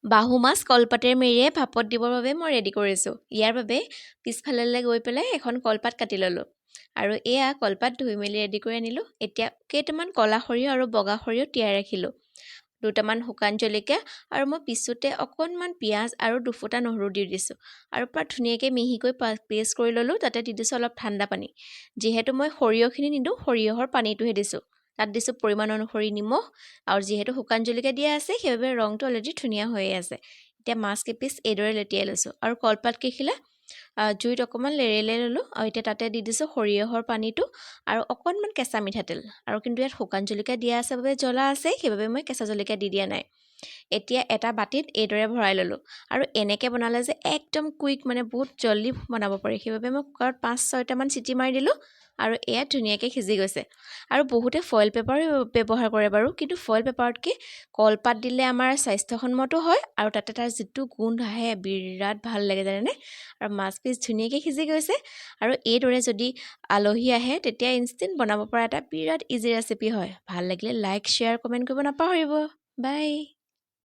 বাহু মাছ কলপাতেৰে মেৰিয়াই ভাপত দিবৰ বাবে মই ৰেডি কৰিছোঁ। ইয়াৰ বাবে পিছফাললৈ গৈ পেলাই এখন কলপাত কাটি ল'লোঁ আৰু এয়া কলপাত ধুই মেলি ৰেডি কৰি আনিলোঁ। এতিয়া কেইটামান ক'লা সৰিয়হ আৰু বগা সৰিয়হ তিয়াই ৰাখিলোঁ, দুটামান শুকান জলকীয়া আৰু মই পিছোঁতে অকণমান পিঁয়াজ আৰু দুফুটা নহৰু দি দিছোঁ আৰু পূৰা ধুনীয়াকৈ মিহিকৈ পেষ্ট কৰি ল'লোঁ। তাতে দি দিছোঁ অলপ ঠাণ্ডা পানী। যিহেতু মই সৰিয়হখিনি নিদিওঁ, সৰিয়হৰ পানীটোহে দিছোঁ। তাত দিছোঁ পৰিমাণ অনুসৰি নিমখ আৰু যিহেতু শুকান জলকীয়া দিয়া আছে, সেইবাবে ৰংটো অলৰেডি ধুনীয়া হৈয়ে আছে। এতিয়া মাছ কেইপিচ এইদৰে লেটিয়াই লৈছোঁ আৰু কলপাত কেইখিলা জুইত অকণমান লেৰেলাই ল'লোঁ আৰু এতিয়া তাতে দি দিছোঁ সৰিয়হৰ পানীটো আৰু অকণমান কেঁচা মিঠাতেল। আৰু কিন্তু ইয়াত শুকান জলকীয়া দিয়া আছে বাবে জ্বলা আছে, সেইবাবে মই কেঁচা জলকীয়া দি দিয়া নাই। এতিয়া এটা বাতিত এইদৰে ভৰাই ল'লোঁ আৰু এনেকৈ বনালে যে একদম কুইক, মানে বহুত জল্দি বনাব পাৰি। সেইবাবে মই কুকাৰত পাঁচ ছয়টামান চিটি মাৰি দিলোঁ আৰু এয়া ধুনীয়াকৈ সিজি গৈছে। আৰু বহুতে ফইল পেপাৰো ব্যৱহাৰ কৰে বাৰু, কিন্তু ফইল পেপাৰতকৈ কলপাত দিলে আমাৰ স্বাস্থ্যসন্মতো হয় আৰু তাতে তাৰ যিটো গোন্ধ আহে, বিৰাট ভাল লাগে, জানেনে? আৰু মাছ পিচ ধুনীয়াকৈ সিজি গৈছে। আৰু এইদৰে যদি আলহী আহে, তেতিয়া ইনষ্টেণ্ট বনাব পৰা এটা বিৰাট ইজি ৰেচিপি হয়। ভাল লাগিলে লাইক, শ্বেয়াৰ, কমেণ্ট কৰিব নাপাহৰিব। বাই।